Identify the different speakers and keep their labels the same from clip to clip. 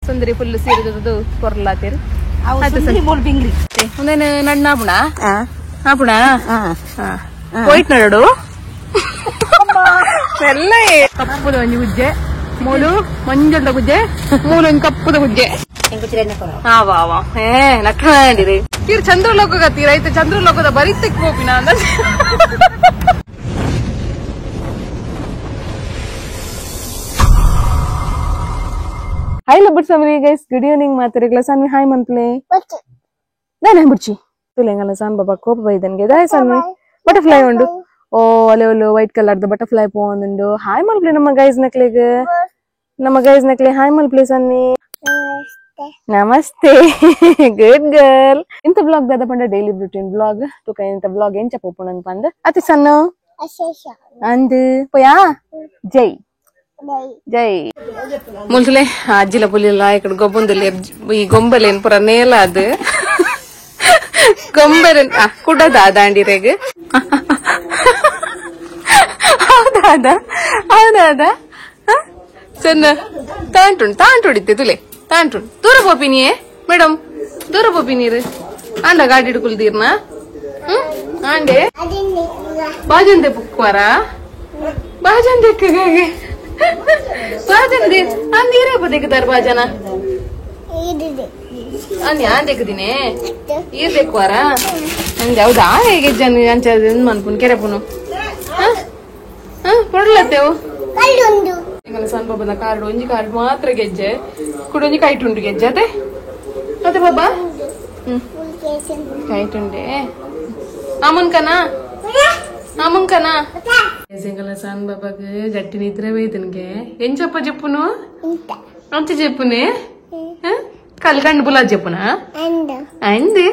Speaker 1: ಸುಂದರಿ full ಸೀರೆ ಕೊರ್ಲಾತೀರಿ ಒಂದೇನು ನಣ್ಣಾಪುಣ ಆಪುಣ ಪೋಯ್ಟ್ ನಡು ಎಲ್ಲ ಕಪ್ಪುದ ಒಂಜಿ ಗುಜ್ಜೆ ಮೂಲು ಮಂಜುಳ್ಳ ಗುಜ್ಜೆ ಮೂಲು ಒಂಜಿ ಕಪ್ಪುದ ಗುಜ್ಜೆ ಹಾ ವಾ ವಾ ಏ ನಟ್ರಿ ತೀರ್ ಚಂದ್ರಲೋಕ ತೀರ ಐತೆ ಚಂದ್ರಲೋಕದ ಬರಿತಕ್ಕೆ ಹೋಪಿನ ಅಂದ. ಹಾಯ್ ಲಬ್ಬಟ್ ಸಮರಿ ಗೈಸ್, ಗುಡ್ ಈವ್ನಿಂಗ್ ಮಾತಾಡಿಗ್ಲ ಸಾನ್ವಿ ಹಾಯ್ ಮನ್ಪ್ಲೆ ದಾನೆ ಬುಡ್ಚಿ ತುಲೆಂಗಲ ಸಾನ್ ಬಾಬಾ ಕೋಪ ಬೈದನ್ಗೆ ದಾಯ್ ಸಾನ್ವಿ ಬಟರ್ಫ್ಲೈ ಉಂಡು. ಓ ಅಲೆ ಒಲ್ಲು ವೈಟ್ ಕಲರ್ the butterfly ಪೋಂದುಂಡು. ಹಾಯ್ ಮಲ್ಪ್ಲೆ ನಮ್ಮ ಗೈಸ್ ನಕ್ಲೆಗ್, ನಮ್ಮ ಗೈಸ್ ನಕ್ಲೆ ಹಾಯ್ ಮಲ್ಪ್ಲೆ ಸಾನ್ವಿ. ನಮಸ್ತೆ ಗುಡ್ ಗರ್ಲ್. ಇಂತ ಬ್ಲಾಗ್ ದಾದ ಪಂಡ ಡೈಲಿ ರೂಟೀನ್ ಬ್ಲಾಗ್ ತುಕ ಇಂತ ಬ್ಲಾಗ್ ಎಂಚ ಪೋಪುಣ ಪಂದ ಅತಿ ಸಣ್ಣ ಅಂದ್ ಪೋಯಾ ಜೈ ಜೈ ಮುಲ್ತಲೆ ಅಜ್ಜಿಲ ಪುಲಿಲ್ಲ ఇక్కడ ಗೊಬ್ಬೊಂದುಲ್ಲೆ ಈ ಗೊಂಬಲೇನ್ ಪೂರ ನೇಲ ಅದು ಗೊಂಬೆನ್ ಕುಡದ ದಾಂಡಿರೆಗ್ ಹೌದಾದ ಹೌದಾದ ಸಣ್ಣ ತಾಂಟುಂಡು ತಾಂಟುಡಿತ್ತೆ ತುಲೆ ತಾಂಟುಂಡು ದೂರ ಪೋಪಿನಿಯೇ ಮೇಡಮ್ ದೂರ ಪೋಪಿನೀರು ಆಂಡ ಗಾಡಿ ಹಿಡ್ಕೊಲ್ದೀರ್ನ ಆಂಡೆ ಬಾಜಂದೆ ಪುಕ್ವಾರ ಬಾಜಂದೆ ಬಾಜಂದೆ ಅಂದೀರೇ ಬದಿಕ್ತಾರ ಬಾಜನ ಅನ್ಯ ಆಂದೆಕ್ಕದಿನೇ ಈರ್ ದೇಕ್ವಾರ ಅಂದೆ ಹೌದಾ ಹೇಗೆ ಜನ ಅಂಚ ಮನ್ಪುನ್ ಕೆರೆಪುನು ಕೊಡ್ಲತ್ತೇವು ಸಣ್ಣ ಬಾಬನ ಕಾರ್ಡ್ ಒಂಜಿ ಕಾರ್ಡ್ ಮಾತ್ರ ಗೆಜ್ಜೆ ಕುಡೊಂಜಿ ಕೈಟುಂಡು ಗೆಜ್ಜೆ ಅದೇ ಅದೇ ಬಾಬಾ ಕೈಟುಂಡೆ ಅಮ್ಮನ್ಕನಾ ಅಮ್ಮನ್ಕನಾ ಸಣ್ಣ ಬಾಬಾಗ ಗಟ್ಟಿ ನಿದ್ರೆ ಬೈತನ್ಗೆ ಎಂಚಪ್ಪ చెప్పును అంచ చెప్పునే కల్కండ్ బులా చెప్పునా అంది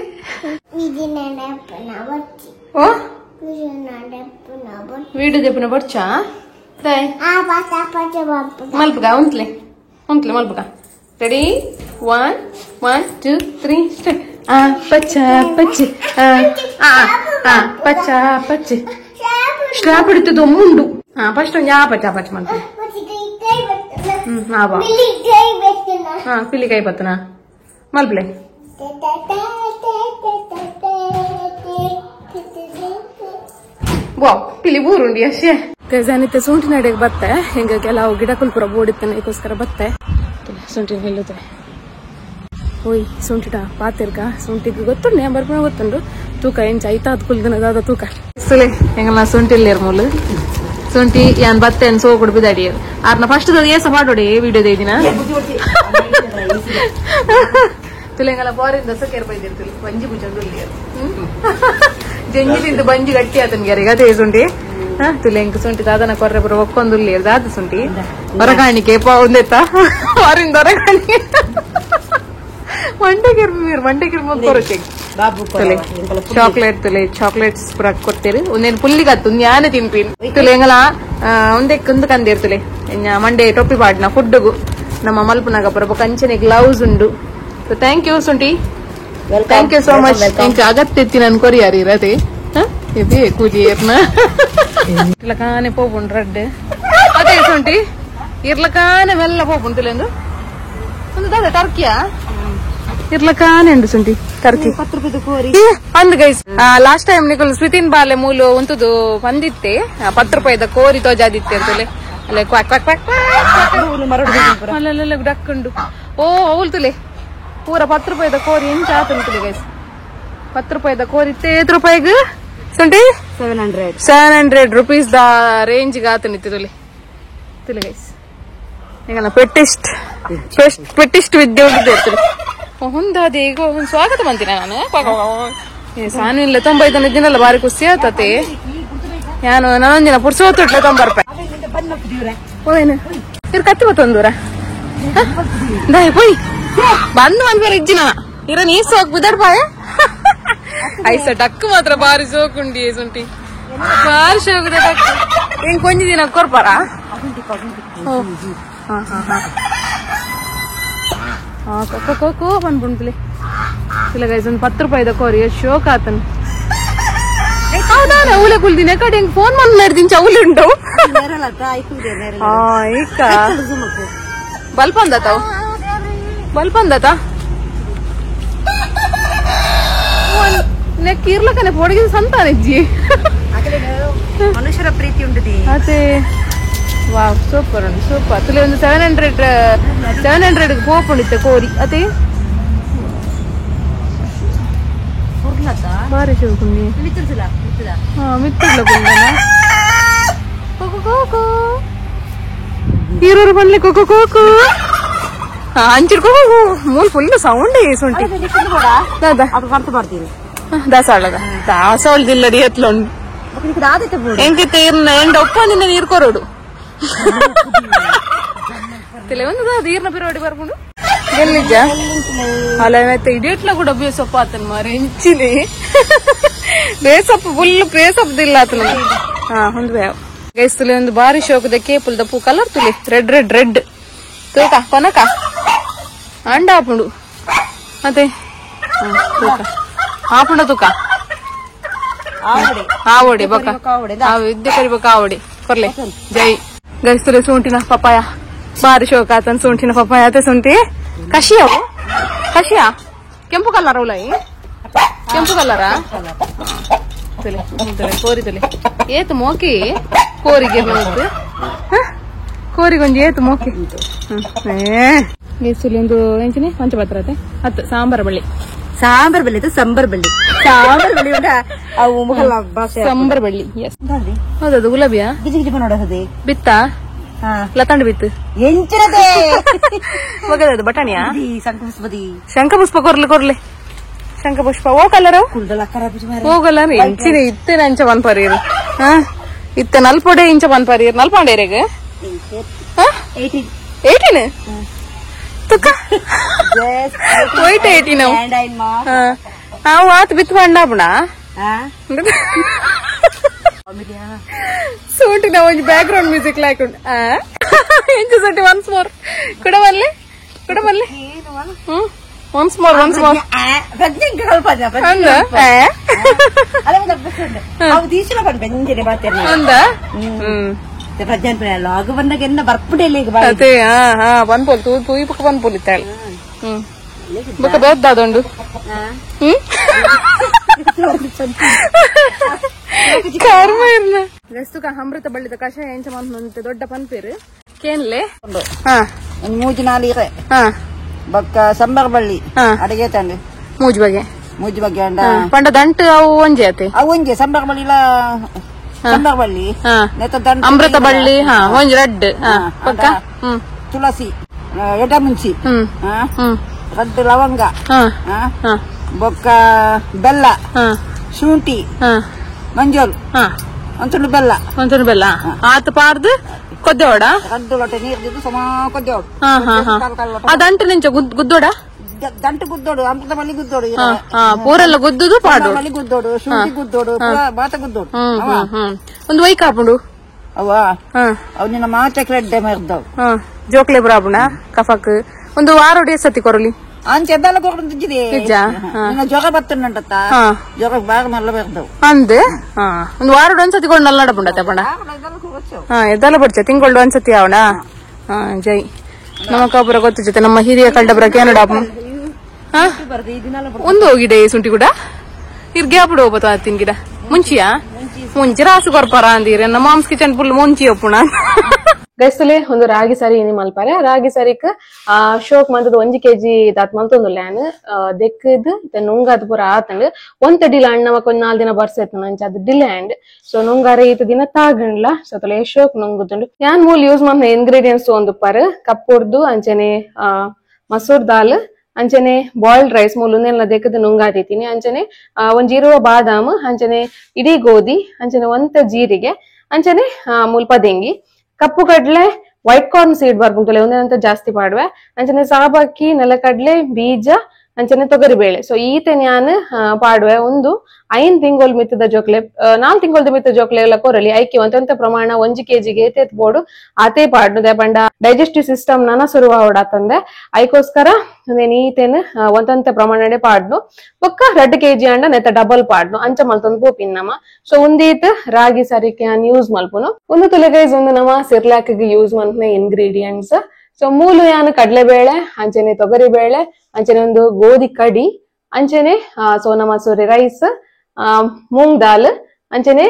Speaker 1: ఓ వీడియో చెప్పున బొచ్చా మల్పుగా ఉంట్లే ఉంట్లే మల్పుగా. Ready 1 1 2 3 start. ఆ పచ్చ పచ్చి ఆ పచ్చ పచ్చి స్టాప్ పెడితే దొమ్ముండు. ఫస్ట్ ఆ పచ్చ పచ్చ మల్పు పిల్లికాయ పత్తనా మల్పులే. ಬಾ ಪಿಲಿ ಊರುಂಡಿ ಅಷ್ಟೇ ಗಜಾನಿತ್ತೆ ಶುಂಠಿ ನಡೆಗೆ ಬತ್ತೆ ಹಿಂಗ ಕೆಲವು ಗಿಡಕುಲ್ ಪೂರ ಬೋಡಿತ್ತಾನೆ ಅದಕ್ಕೋಸ್ಕರ ಬತ್ತೆ ಶುಂಠಿ ನಿಲ್ಲುತ್ತೆ. ಓಯ್ ಶುಂಠಿಟ ಪಾತಿರ್ಕ ಶುಂಠಿಗೆ ಗೊತ್ತುಂಡು ಬರ್ಪಣ ಗೊತ್ತುಂಡು ತೂಕ ಎಂಚ ಐತಾ ಅದು ಕುಲ್ದನದಾದ ತೂಕ ಸುಲೆ ಹೆಂಗಲ್ಲ ಶುಂಠಿ ಇಲ್ಲೇರ್ ಮೂಲು ಶುಂಠಿ ಯಾನ್ ಬತ್ತೆ ಸೋ ಕುಡ್ಬಿದ ಅಡಿಯರ್ ಆರ್ನ ಫಸ್ಟ್ ಏಸ ಮಾಡೋಡಿ ವಿಡಿಯೋ ದಿನ ತುಲೆಂಗಲ ಬಾರಿಂದ ದಸಕೇರ್ ಬೈದಿರ್ತಿಲ್ ಬಂಜಿ ಪುಜಂದು ಜಂಜಿಲಿಂದ ಬಂಜಿ ಗಟ್ಟಿ ಆತನ್ಗೆ ಅದೇ ಶುಂಠಿ ತುಲೆಂಕ ಶುಂಠಿ ದಾದನ ಕೊರ್ರೆ ಬರೋ ಒಕ್ಕೊಂದುಲ್ಲಿ ದಾದ ಶುಂಠಿ ಹೊರಗಾಣಿಕೆ ಒಂದೆತ್ತ ವಾರಿಂದ ಹೊರಗಾಣಿಕೆ ಮಂಡೆ ಮಂಡೆ ಕಿರ್ಮಿ ಚಾಕ್ಲೇಟ್ ತುಲೆ ಚಾಕ್ಲೇಟ್ಸ್ ಪೂರ ಕೊಡ್ತೀರಿ ಒಂದೇನು ಪುಲ್ಲಿಗತ್ತು ಯಾನೆ ತಿನ್ಪಿನ್ ತುಲೆ ಎಂಗಲ ಒಂದೇ ಕುಂದು ಕಂದಿರ್ತಲೆ ಮಂಡೆ ಟೊಪ್ಪಿ ಪಾಡ್ನ ಫುಡ್ಡುಗು ನಮ್ಮ ಮಲ್ಪುನಾಗ ಪುರ ಕಂಚನೆ ಗ್ಲೌಸ್ ಉಂಡು. ಸೊ thank you ಶುಂಠಿ, thank you so much. Thank you ಅಗತ್ಯ ನನ್ ಕೊರಿಯಾರಿ ಇರತೆ ಇದು ಕೂಲಿ ಏರ್ನ ಇರ್ಲಕಾನೆ ಪೋಪುಂಡು ರಡ್ಡ್ ಅದೇ ಶುಂಠಿ ಇರ್ಲಕಾನೆ ಮೆಲ್ಲ ಪೋಪುಂಡು ತುಲೆಂದು ಒಂದು ದಾದ ಟರ್ಕಿಯಾ ಇರ್ಲಕಾನೆ ಉಂಡು ಶುಂಠಿ ಟರ್ಕಿ ಅಂದ್ ಗೈಸ್. ಲಾಸ್ಟ್ ಟೈಮ್ ನಿಕಲ್ ಸ್ವಿತಿನ್ ಬಾಲೆ ಮೂಲು ಉಂತುದು ಬಂದಿತ್ತೆ 10 ರೂಪಾಯಿದ ಕೋರಿ ತೋಜಾದಿತ್ತೆ ಅಂತಲೆ ಅಲ್ಲೇ ಕ್ವಾಕ್ ಕ್ವಾಕ್ ಕ್ವಾಕ್ ಅಲ್ಲೆಲ್ಲ ಡಕ್ಕುಂಡು. ಓ ಅವಲ್ ತುಲೆ ಪೂರ 10 ರೂಪಾಯಿದ ಕೋರಿ ಎಂಚ ಆತುಂಡು ಗೈಸ್. 10 ರೂಪಾಯಿದ ಕೋರಿ ಇತ್ತೆ ರೂಪಾಯಿಗ್ ಶುಂಠಿ 700 rupees the range ಆತನಿತ್ತು ತುಲೆ ತುಲೆ ಗೈಸ್. ಎಂಗಲ್ಲ ಪೆಟ್ಟಿಸ್ಟ್ ಪೆಟ್ಟಿಸ್ಟ್ ವಿದ್ಯೆ ಉಂಟು ಹೊಂದಾದೆ ಈಗ ಒಂದು ಸ್ವಾಗತ ಬಂತೀನ ನಾನು ಸಾನು ಇಲ್ಲ ತೊಂಬೈದನ ದಿನಲ್ಲ ಬಾರಿ ಖುಷಿ ಆತತೆ. ನಾನು ನಾನೊಂದಿನ ಪುರ್ಸೋತುಟ್ಲೆ ತೊಂಬರ್ಪೆ ಹೋಯ್ನ ಇರ್ ಕತ್ತಿ ಬತ್ತೊಂದೂರ ದಾಯ್ ಪೋಯ್ ಬಂದು ಮನ್ಪೇರ ಇಜ್ಜಿನ ಇರ ನೀ ಸೋಕ್ ಬಿದರ್ಪಾಯ ಐಸ ಡಕ್ ಮಾತ್ರ ಬಾರಿ ಸೋಕುಂಡಿ ಶುಂಠಿ ಬಾರಿ ಸೋಕುದ ಡಕ್ ಹೆಂಗ್ ಕೊಂಜಿ ದಿನ ಕೊರ್ಪಾರ. ಕೋ ಬಂದ್ಬಿಡ್ಲಿ ಇಲ್ಲ ಗೈಸ್ ಒಂದು 10 ರೂಪಾಯಿದ ಕೋರಿ ಶೋಕ್ ಆತನ. ಹೌದಾ ಅವಲೆ ಕುಲ್ದಿನ ಕಡೆ ಹೆಂಗ್ ಫೋನ್ ಬಂದ್ ನಡೆದಿನ ಚೌಲಿ ಉಂಟು ಬಲ್ಪಂದತಾವ್. ಬಲ್ಪಂದತ ನೆಕ್ ಇರ್ಲಕನೆ ಪೊಡಗಿದ ಸಂತಾನಿಜ್ಜಿ
Speaker 2: ಮನುಷ್ಯರ ಪ್ರೀತಿ ಉಂಟು
Speaker 1: ಅದೇ. ವಾವ್ ಸೂಪರ್ ಉಂಟು ಸೂಪರ್. ತುಲೆ ಒಂದು 700 700 ಪೋಪುಂಡಿತ್ತೆ ಕೋರಿ ಅದೇ ಬಾರಿ ಶಿವಕುಂಡಿ ಮಿತ್ತಿಲ್ಲ ಕುಂದನ ಕೋಕೋ ಕೋಕೋ ಈರೂರು ಬನ್ಲಿ ಕೋಕೋ ಕೋಕೋ ಅಂಚಿಡ್ ಕೋಕೋ ಮೂಲ ಫುಲ್ ಸೌಂಡ್ ಸುಂಟಿ ದಾಸಾಳದ ದಾಸಾಳದಿಲ್ಲ ರೀ ಎತ್ಲುಂಡು ಎಂಕಿತ್ತೆ ಇರ್ನ ಎಂಡ ಒಪ್ಪ ನಿನ್ನ ನೀರು ಕೊರೋಡು ಒಂದು ನೀರ್ನ ಬಿರೋಡಿ ಬರ್ಕೊಂಡು ಗೆಲ್ಲಿಜ ಅಲ್ಲ ಮತ್ತೆ ಇಡಿಯಟ್ಲ ಕೂಡ ಬೇಸಪ್ಪ ಆತನ ಮಾರೆ ಎಂಚಿನಿ ಬೇಸಪ್ಪ ಫುಲ್ ಬೇಸಪ್ಪದಿಲ್ಲ ಆತನ. ಹಾ ಒಂದು ಗೈಸ್ ತುಲೆ ಒಂದು ಬಾರಿ ಶೋಕದ ಕೇಪುಲ್ದ ಪೂ ಕಲರ್ ತುಲೆ red red red ತೂಕ ಕೊನಕ ಅಂಡ ಆಪುಂಡು ಮತ್ತೆ ತೂಕ ಆಪುಂಡ ತೂಕ ಆವಡೆ ಬೊಕ್ಕ ವಿದ್ಯೆ ಕರಿಬೇಕ ಆವಡೆ ಕೊರ್ಲೆ ಜೈ. ಗೈಸ್ ತುಲೆ ಸೂಂಟಿನ ಪಪಾಯ ಬಾರಿ ಶೋಕ ಆತನ ಸೂಂಟಿನ ಪಪಾಯ ಅದೇ ಸುಂಟಿ ಕಷಿಯ ಕಷಿಯ ಕೆಂಪು ಕಲರ್ ಉಲಾಯಿ ಕೆಂಪು ಕಲರಾ ತುಲೆ ತುಲೆ ಕೋರಿ ತುಲೆ ಏತು ಮೋಕಿ ಕೋರಿಗೆ ಕೋರಿಗೊಂಜಿ ಏತು ಮೋಕಿ. ಗೈಸ್ ಒಂದು ಎಂಚಿನಿ ಪಂಚಪತ್ರತೆ ಹತ್ತು ಸಾಂಬಾರ ಬಳ್ಳಿ
Speaker 2: ಸಾಂಬಾರ್ ಬಳ್ಳಿ ಸಂಬರ್ ಬಳ್ಳಿ ಸಾಂಬಾರ್ ಬಳ್ಳಿ
Speaker 1: ಸಂಬರ್ ಬಳ್ಳಿ. ಹೌದದು ಗುಲಾಬಿಯಾ ಬಿತ್ತ ಲತಂಡು ಬಿತ್ತು
Speaker 2: ಎಂಚಿನದೇ
Speaker 1: ಒಗದದು ಬಟಾಣಿಯಾ ಶಂಖಪುಷ್ಪ ಕೊರ್ಲಿ ಕೊರ್ಲಿ ಶಂಖಪುಷ್ಪ ಓ ಕಲರ್ ಓ ಕಲರ್ ಎಂಚಿನ ಇತ್ತೆ ನಂಚ ಪನ್ಪರೀರು ಇತ್ತೆ ನಲ್ಪೊಡೆ ಇಂಚ ಪನ್ಪರೀರು ನಲ್ಪಾಂಡೇರೆಗ್ 18 ತುಕ್ಕ ವೈಟ್ 18 ಅವು ಆತ್ ಬಿತ್ತು ಪಂಡಾಪುಣ ಸೂಟಿನ ಒಂಜಿ back ground music like ಉಂಟು. ಎಂಚ ಸೂಟಿ ಒನ್ಸ್ ಮೋರ್ ಕುಡ ಬಲ್ಲೆ ಕುಡ ಬಲ್ಲೆ once more once more ಅಂದ ಅಂದ ಅದೇ ಬಂದ್ಪೋಲ್ ತೂ ತೂಯಿ ಪಕ್ಕ ಬಂದ್ಪೋಲ್ ಇತ್ತಾಳೆ. ಹ್ಮ್ ಬೊಕ್ಕ ಬೇದ್ದ ಅದೊಂಡು. ಹ್ಮ್ ಕರ್ಮ ಇರ್ನ ಗಸ್ತುಕ ಅಮೃತ ಬಳ್ಳಿದ ಕಷಾಯ ಎಂಚ ಮಂತ ದೊಡ್ಡ ಪನ್ಪೇರು ಕೇನ್ಲೆ
Speaker 2: ಮೂಜಿ ನಾಲ್ ಇರೆ ಬೊಕ್ಕ ಸಂಬಾರ್ ಬಳ್ಳಿ ಅಡಿಗೆ ತಂಡು ಮೂಜಿ ಬಗೆ ಮೂಜಿ ಬಗೆ ಅಂಡ
Speaker 1: ಪಂಡ ದಂಟು ಅವು ಒಂಜಿ ಆತೆ
Speaker 2: ಅವು ಒಂಜಿ ಸಂಬಾರ್ ಬಳ್ಳಿ ಸಂಬಾರ್ ಬಳ್ಳಿ
Speaker 1: ಅಮೃತ ಬಳ್ಳಿ ಒಂಜಿ ರಡ್ಡ್ ಪಕ್ಕ
Speaker 2: ತುಳಸಿ ಎಡಮುಂಚಿ ರಡ್ಡು ಲವಂಗ ಬೊಕ್ಕ ಬೆಲ್ಲ ಶುಂಠಿ ಮಂಜೋಲ್ ಒಂಚೂರು ಬೆಲ್ಲ
Speaker 1: ಒಂಚೂರು ಬೆಲ್ಲ ಆತ ಪಾರ್ದು ಕೊದ್ದೋಡ
Speaker 2: ರಡ್ಡು ಲೋಟ ನೀರು ಸಮ ಕೊದ್ದೋಡು
Speaker 1: ಅದಂಟು ನಿಂಚ ಗುದ್ದೋಡ
Speaker 2: ದಂಟು ಗುದ್ದೋಡು ಅಮೃತ ಬಳ್ಳಿ ಗುದ್ದೋಡು
Speaker 1: ಪೂರೆಲ್ಲ ಗುದ್ದುದು ಪಾಡು
Speaker 2: ಗುದ್ದೋಡು ಶುಂಠಿ ಗುದ್ದೋಡು ಬಾತ ಗುದ್ದೋಡು
Speaker 1: ಒಂದು ವೈಕ್ ಹಾಪುಂಡು
Speaker 2: ಅವ ಅವ್ ನಿನ್ನ ಮಾಚಕ್ ರೆಡ್ಡೆ ಮರ್ದವು
Speaker 1: ಜೋಕ್ಲೆ ಬರಾಪುಣ ಕಫಕ್ ಒಂದು ವಾರೋಡಿ ಸತಿ ಕೊರಲಿ
Speaker 2: ಅಂಚೆದ್ದೆಲ್ಲ ಕೊರೊಂದಿದೆ ನಿನ್ನ ಜ್ವರ ಬತ್ತುಂಡತ್ತ ಜ್ವರ ಬಾರ ಮಲ್ಲ ಬರ್ದವು
Speaker 1: ಅಂದ್ ಒಂದು ವಾರೋಡ್ ಒಂದ್ಸತಿ ಕೊಂಡು ನಲ್ಲ ನಡಪುಂಡತ್ತೆ ಪಂಡ ಎದ್ದೆಲ್ಲ ಪಡ್ಚ ತಿಂಗಳು ಒಂದ್ಸತಿ ಅವಣ ಜೈ ನಮ್ಮ ಕಾಪುರ ಗೊತ್ತು ಜೊತೆ ನಮ್ಮ ಹಿರಿಯ ಕಂಡಬರ ಕೆನಡಾಪ ಒಂದು ಹೋಗಿದೆ ಸುಂಟಿ ಕೂಡ ಇರ್ಗ್ಯಾಪುಡು ಹೋಗ್ಬತ್ತ ತಿನ್ ಗಿಡ ಮುಂಚಿಯಾ ಮುಂಚೆ ರಾಸು ಕೊರ್ಪರ ಅಂದಿರ ನಮ್ಮ moms kitchen full ಮುಂಚಿ ಒಪ್ಪುಣ. ಗೈಸ್ತಲೆ ಒಂದು ರಾಗಿ ಸರಿ ಏನಿ ಮಲ್ಪಾರೆ ರಾಗಿ ಸರಿಕ್ ಆ ಶೋಕ್ ಮಂತದ 1 ಕೆಜಿ ದಾತ್ ಮಲ್ತೊಂದು ಲ್ಯಾನ್ ದೆಕ್ಕದ್ ನುಂಗಾದ ಪೂರ ಆತಂಡ್ ಒಂತ ಡಿಲ ಅಣ್ಣ ಒಂದ್ 4 ದಿನ ಬರ್ಸೈತ್ ನಂಚ ಅದು delay and so ನುಂಗಾರೆ ಈತ ದಿನ ತಾಗಂಡ್ಲ ಸೊ ತಲೆ ಶೋಕ್ ನುಂಗುದುಂಡು ಯಾನ್ ಮೂಲ್ ಯೂಸ್ ಮಾಡ್ನ ಇಂಗ್ರೀಡಿಯೆಂಟ್ಸ್ ಒಂದು ಪರ್ ಕಪ್ಪುರ್ದು ಅಂಚನೆ ಮಸೂರ್ ದಾಲ್ ಅಂಚನೆ ಬಾಯ್ಲ್ಡ್ ರೈಸ್ ಮೂಲುಂದೆಲ್ಲ ದೆಕ್ಕದ ನುಂಗಾತಿತೀನಿ ಅಂಚನೆ ಒಂಜಿ ಇರುವ ಬಾದಾಮ್ ಅಂಚನೆ ಇಡೀ ಗೋಧಿ ಅಂಚನೆ ಒಂತ ಜೀರಿಗೆ ಅಂಚನೆ ಮುಲ್ಪ ದೆಂಗಿ ಕಪ್ಪು ಕಡ್ಲೆ white corn seed ಬರ್ಬುಂಟಲೆ ಒಂದೇನಂತ ಜಾಸ್ತಿ ಪಾಡುವೆ ಅಂಚನೆ ಸಾಬಕ್ಕಿ ನೆಲಕಡ್ಲೆ ಬೀಜ ಅಂಚನೆ ತೊಗರಿಬೇಳೆ ಸೊ ಈತೆ ನಾನು ಪಾಡುವೆ ಒಂದು 5 ತಿಂಗಳು ಮಿತ್ತದ ಜೋಕ್ಲೆ 4 ತಿಂಗಳದ ಮಿತ್ತ ಜೋಕ್ಲೆ ಎಲ್ಲ ಕೊರಲಿ ಐಕೆ ಒಂತಂತ ಪ್ರಮಾಣ 1 ಕೆಜಿಗೆ ಏತೇತ್ ಬೋಡು ಆತೇ ಪಾಡ್ನು ಪಂಡ ಡೈಜೆಸ್ಟಿವ್ ಸಿಸ್ಟಮ್ ನನ ಶುರುವಾವಡಾತಂದೆ ಐಕೋಸ್ಕರ ಈತೇನು ಒಂತಂತ ಪ್ರಮಾಣನೆ ಪಾಡ್ನು ಪಕ್ಕ 2 ಕೆಜಿ ಅಂಡ ನೆತ್ತ ಡಬಲ್ ಪಾಡ್ನು ಅಂಚ ಮಲ್ತೊಂದು ಪೋಪಿನ್ನಮ ಸೊ ಒಂದೀತ್ ರಾಗಿ ಸರಿಕೆ ಯೂಸ್ ಮಲ್ಪುನು ಒಂದು ತುಲೆ ಗೈಸ್ ಒಂದು ನಮ್ಮ ಸಿರ್ಲಾಕ್ ಯೂಸ್ ಮಲ್ಪುನ ಇಂಗ್ರೀಡಿಯೆಂಟ್ಸ್. ಸೊ ಮೂಲು ಯಾನ್ ಕಡಲೆಬೇಳೆ ಅಂಚನೆ ತೊಗರಿ ಬೇಳೆ ಅಂಚನೆ ಒಂದು ಗೋಧಿ ಕಡಿ ಅಂಚನೆ ಸೋನಾ ಮಸೂರಿ ರೈಸ್ ಮೂಂಗ್ ದಾಲ್ ಅಂಚನೆ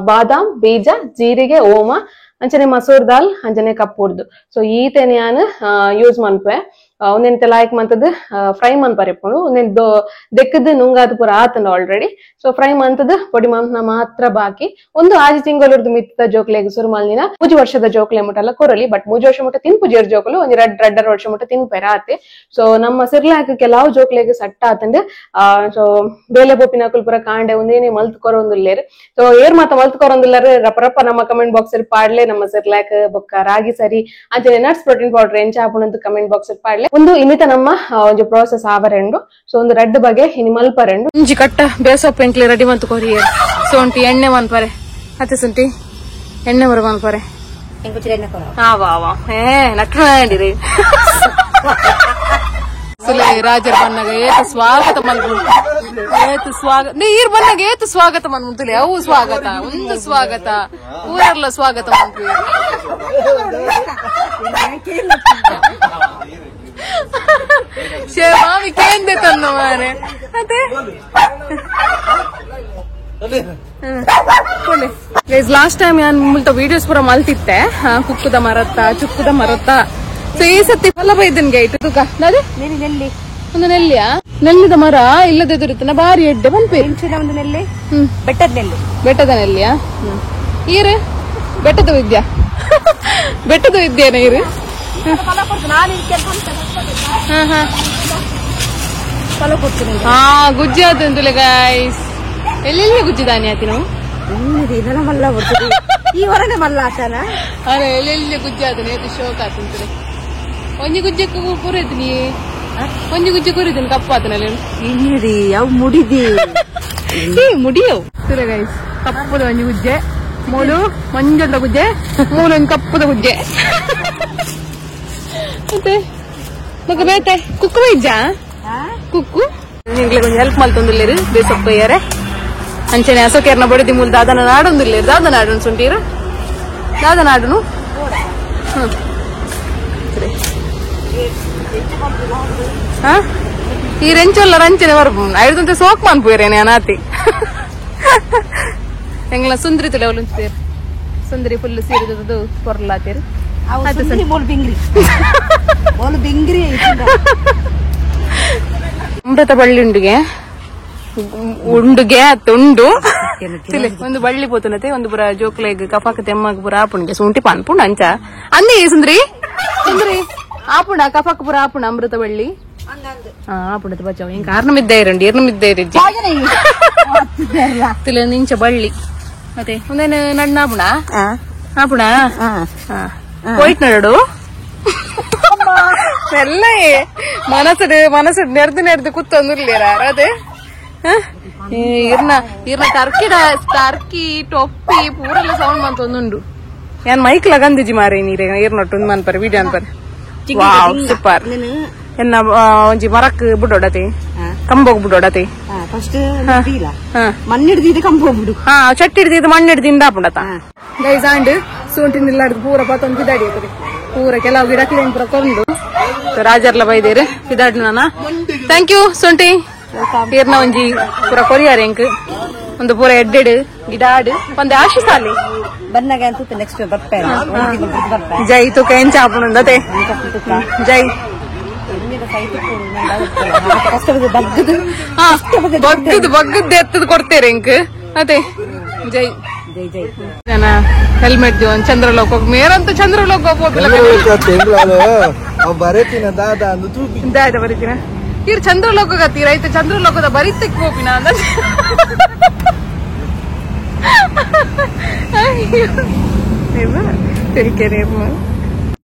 Speaker 1: ಬಾದಾಮ್ ಬೀಜ ಜೀರಿಗೆ ಓಮ ಅಂಚನೆ ಮಸೂರ್ ದಾಲ್ ಅಂಚನೆ ಕಪ್ಪುರ್ದು. ಸೊ ಈತೆನೆ ಯಾನ್ ಯೂಸ್ ಮನ್ಪೆ ಒಂದೆಂತ ಲಾಯ್ಕ್ ಮಂತದ್ ಫ್ರೈ ಮನ್ಪರೆ ಇಪ್ಪುಂಡು ಒಂದೆನ್ ದೆಕ್ಕದ್ ನುಂಗಾದ್ ಪೂರ ಆತಂಡ ಆಲ್ರೆಡಿ. ಸೊ ಫ್ರೈ ಮಂತದ್ ಪೊಡಿ ಮಂತ್ನ ಮಾತ್ರ ಬಾಕಿ. ಒಂದು ಆಜಿ ತಿಂಗಳದ್ದು ಮಿತ್ತ ಜೋಕ್ಲೆಗ್ ಸುರು ಮಲ್ದಿನ ಮೂಜಿ ವರ್ಷದ ಜೋಕ್ಲೆ ಮುಟ್ಟಲ್ಲ ಕೊರಲಿ ಬಟ್ ಮೂಜಿ ವರ್ಷ ಮುಟ್ಟ ತಿನ್ಪುಜೇರ್ ಜೋಕುಲು ಒಂಜಿ ರಡ್ಡ್ ರಡ್ಡರ ವರ್ಷ ಮುಟ್ಟ ತಿನ್ಪೆರ ಆತೆ. ಸೊ ನಮ್ಮ ಸಿರ್ಲಾಕ್ ಕೆಲವು ಜೋಕ್ಲೆಗ್ ಸಟ್ಟ ಆತಂಡ್. ಸೊ ಬೇಲೆ ಬೋಪಿನಕುಲ್ ಪೂರ ಕಾಂಡೆ ಒಂದೇನೆ ಮಲ್ತ್ ಕೊರೊಂದುಲ್ಲೇರ್. ಸೊ ಏರ್ ಮಾತ ಮಲ್ತ್ ಕೊರೊಂದುಲ್ಲಾರ ರಪ್ಪ ರಪ್ಪ ನಮ್ಮ ಕಮೆಂಟ್ ಬಾಕ್ಸ್ ಪಾಡ್ಲೆ ನಮ್ಮ ಸಿರ್ಲಾಕ್ ಬೊಕ್ಕ ರಾಗಿ ಸರಿ ಅಂಚನೆ ನಟ್ಸ್ ಪ್ರೋಟೀನ್ ಪೌಡರ್ ಎಂಚ ಆಪುಂಡು ಕಮೆಂಟ್ ಬಾಕ್ಸ್ ಪಾಡ್ಲೆ. ಒಂದು ಇನ್ನಿತ ನಮ್ಮ ಒಂಜಿ ಪ್ರೋಸೆಸ್ ಆವರೆಂಡು. ಸೊ ಒಂದು ರಡ್ಡ್ ಬಗೆ ಇನಿ ಮಲ್ಪರೆಂಡು. ಒಂಜಿ ಕಟ್ಟ ಬೇಸೊಪ್ಪು ಎಂಕ್ಲೆ ರೆಡಿ ಮಂತು ಕೊರಿಯರ್. ಸೊಂಟಿ ಎಣ್ಣೆ ಮನ್ಪರೆ ಅತ್ತೆ ಸುಂಟಿ ಎಣ್ಣೆ ಬರ ಮನ್ಪರೆ ವಾ ವಾ ಏ ನಟ್ಟು ಸುಲೇ ರಾಜರ್ ಬನ್ನಾಗ ಏತ ಸ್ವಾಗತ ಮನ್ಪು ಏತು ಸ್ವಾಗತ ನೀರ್ ಬನ್ನಾಗ ಏತು ಸ್ವಾಗತ ಮನ್ಮುಂತಲೆ ಅವು ಸ್ವಾಗತ ಒಂದು ಸ್ವಾಗತ ಊರೆಲ್ಲ ಸ್ವಾಗತ ಮನ್ಪು. ಮಾಮಿ ಕೇಂದೆ ತನ್ನ ಮಾರೆ ಅದೇ ಲಾಸ್ಟ್ ಟೈಮ್ ಯಾನ್ ಮುಲ್ತ ವಿಡಿಯೋಸ್ ಪೂರ ಮಲ್ತಿತ್ತೆ ಕುಕ್ಕುದ ಮರತ್ತ ಚುಕ್ಕುದ ಮರತ್ತ. ಸೊ ಈ ಸತಿ ಫಲ ಬೈದನ್ಗೆ ಆಯ್ತು ತುಕ ನೆಲ್ಲಿ ಒಂದು ನೆಲ್ಲಿಯಾ ನೆಲ್ಲಿದ ಮರ ಇಲ್ಲದೆ ದುರಿತನ ಬಾರಿ ಎಡ್ಡೆ ಪನ್ಪೆ
Speaker 2: ಒಂದು ನೆಲ್ಲಿ ಬೆಟ್ಟದ ನೆಲ್ಲಿ
Speaker 1: ಬೆಟ್ಟದ ನೆಲ್ಲಿಯಾ ಈರು ಬೆಟ್ಟದ ವಿದ್ಯಾ ಬೆಟ್ಟದ ವಿದ್ಯೆನ ಈರು. ಹಾ ಗುಜ್ಜಿ ಆತಂತುಲೆ ಗಾಯ್ಸ್. ಎಲ್ಲೆಲ್ಲಿ ಗುಜ್ಜಿದಾನೆ ಆತಿ ನಾವು
Speaker 2: ಈ ಹೊರನೆ ಮಲ್ಲ ಆತನ
Speaker 1: ಅರೆ ಎಲ್ಲೆಲ್ಲಿ ಗುಜ್ಜಿ ಆತನ ಏತು ಶೋಕ್ ಆತಂತುಲೆ. ಒಂಜಿ ಗುಜ್ಜೆ ಕೂರಿದ್ದೀನಿ ಒಂಜಿ ಗುಜ್ಜೆ ಕೂರಿದ್ದೀನಿ ಕಪ್ಪು ಆತನಲ್ಲಿ
Speaker 2: ಇನ್ನಿರಿ ಅವು ಮುಡಿದಿ
Speaker 1: ಮುಡಿಯವು ತುಲೆ ಗೈಸ್. ಕಪ್ಪುದ ಒಂಜಿ ಗುಜ್ಜೆ ಮೂಲು ಮಂಜದ ಗುಜ್ಜೆ ಮೂಲು ಒಂದು ಕಪ್ಪುದ ಗುಜ್ಜೆ. ಮತ್ತೆ ಮಗ ಬೇತೆ ಕುಕ್ಕು ಇಜ್ಜಾ ಕುಕ್ಕು ನಿಂಗ್ಲೆ ಕೊಂಚ ಹೆಲ್ಪ್ ಮಲ್ತೊಂದುಲ್ಲೇರು ಬೇಸೊಪ್ಪಯ್ಯಾರೆ ಅಂಚನೆ ಅಸೋಕೇರ್ನ ಬಡಿದಿ ಮೂಲ ದಾದನ ನಾಡೊಂದುಲ್ಲೇರು ದಾದ ನಾಡು ಸುಂಟೀರು ದಾದ ನಾಡುನು. ಸರಿ ಈ ರೆಂಚೊಲ್ಲ ರಂಚನೆ ಬರ್ಪು ಐದು ಸೋಕ್ ಮನ್ಪುರೇನೆ ಅನಾತಿ ಎಂಗ್ಲ ಸುಂದ್ರಿ ತುಲೆ ಅವಳು ಸುಂದ್ರಿ ಫುಲ್ ಸೀರೆ ಪೊರ್ಲಾತೀರು. ಅಮೃತ ಬಳ್ಳಿ ಉಂಡುಗೆ ಉಂಡುಗೆ ಅತ್ತ ಉಂಡು ಒಂದು ಬಳ್ಳಿ ಪೋತುನತೆ ಒಂದು ಪುರ ಜೋಕ್ಲೆಗ್ ಕಫಾಕ ತೆಮ್ಮಗ್ ಪುರ ಆಪುಂಡಿಗೆ ಸೂಂಟಿ ಪನ್ಪುಂಡು ಅಂಚ ಅಂದೇ ಸುಂದ್ರಿ ಸುಂದ್ರಿ ಆಪುಂಡ ಕಫಾಕ ಪುರ ಆಪುಂಡ ಅಮೃತ ಬಳ್ಳಿ ಆಪುಂಡದ ಬಚಾವ್ ಹಿಂಗ ಕಾರಣ ಇದ್ದ ಇರಂಡಿ ಇರ್ನ ಇದ್ದ ಇರ ನಿಂಚ ಬಳ್ಳಿ ಮತ್ತೆ ಒಂದೇನು ನಣ್ಣ ಆಪುಣ ಆಪುಣ ಹೋಯ್ತು ನಡು ಎಲ್ಲ ಮನಸ್ಸು ಮನಸ್ಸು ನೆರ್ದು ನೆರ್ದು ಕೂತೊಂದಿರ್ಲಿರ ಅದೇ ಇರ್ನ ಇರ್ನ ಟರ್ಕಿ ಟರ್ಕಿ ಟೊಪ್ಪಿ ಪೂರೆಲ್ಲ ಸೌಂಡ್ ಮಂತೊಂದುಂಡು. ಏನ್ ಮೈಕ್ ಲಗಂದಿಜಿ ಮಾರಿ ನೀರೆ ಇರ್ನೊಟ್ಟು ಒಂದು ಮನ್ಪರೆ ವಿಡಿಯೋ ಅನ್ಪರೆ. ವಾವ್ ಸೂಪರ್. ಎನ್ನ ಒಂಜಿ ಮರಕ್ ಬಿಡೋಡತಿ ಕಂಬೋಗ್ ಬಿಡೋಡತಿ
Speaker 2: ಫಸ್ಟ್ ಮಣ್ಣು ಹಿಡ್ದಿದ್ದು ಕಂಬ ಬಿಡು.
Speaker 1: ಹಾ ಚಟ್ಟಿ ಹಿಡ್ದಿದ್ದು ಮಣ್ಣು ಹಿಡ್ದಿಂದ ಆಪುಂಡತ ಗೈಸ್. ಆಂಡ್ ಸೂಂಟಿ ನಿಲ್ಲಾಡ್ದು ಪೂರ ಪತ್ತೊಂದು ಪಿದಾಡಿ ಆಯ್ತದೆ ಪೂರ ಕೆಲವು ಗಿಡ ಕಿಲೋ ಪೂರ ಕೊಂಡು ರಾಜರ್ಲ ಬೈದೇರು ಪಿದಾಡ್ ನಾನ. Thank you ಸುಂಟಿ ಈರ್ನ ಒಂಜಿ ಪೂರ ಕೊರಿಯಾರ ಎಂಕ್ ಒಂದು ಪೂರ ಎಡ್ಡೆಡ್ ಗಿಡಾಡು ಒಂದ್ ಆಶಿ ಸಾಲಿ
Speaker 2: ಬನ್ನಾಗ ಅಂತ ನೆಕ್ಸ್ಟ್ ಬರ್ಪೆ
Speaker 1: ಜೈ ತುಕ ಎಂಚ ಆಪುಂಡತೆ ಜೈ ಬಗ್ಗದ್ ಬಗ್ಗದ್ ಎತ್ತದ ಕೊಡ್ತೇರೆ ಎಂಕ್ ಅದೇ ಜೈ
Speaker 2: ಜೈ ಜೈ.
Speaker 1: ನನ್ನ ಹೆಲ್ಮೆಟ್ ಚಂದ್ರಲೋಕ ಮೇರಂತ ಚಂದ್ರಲೋಕ ದಾದ ಬರೀತೀನ ಇರ್ ಚಂದ್ರಲೋಕ ಗತ್ತೀರ ಐತೆ ಚಂದ್ರಲೋಕದ ಬರೀತಕ್ಕೆ ಹೋಪಿನ ಅಂದ ತಿಳ್ಕೇನೆ.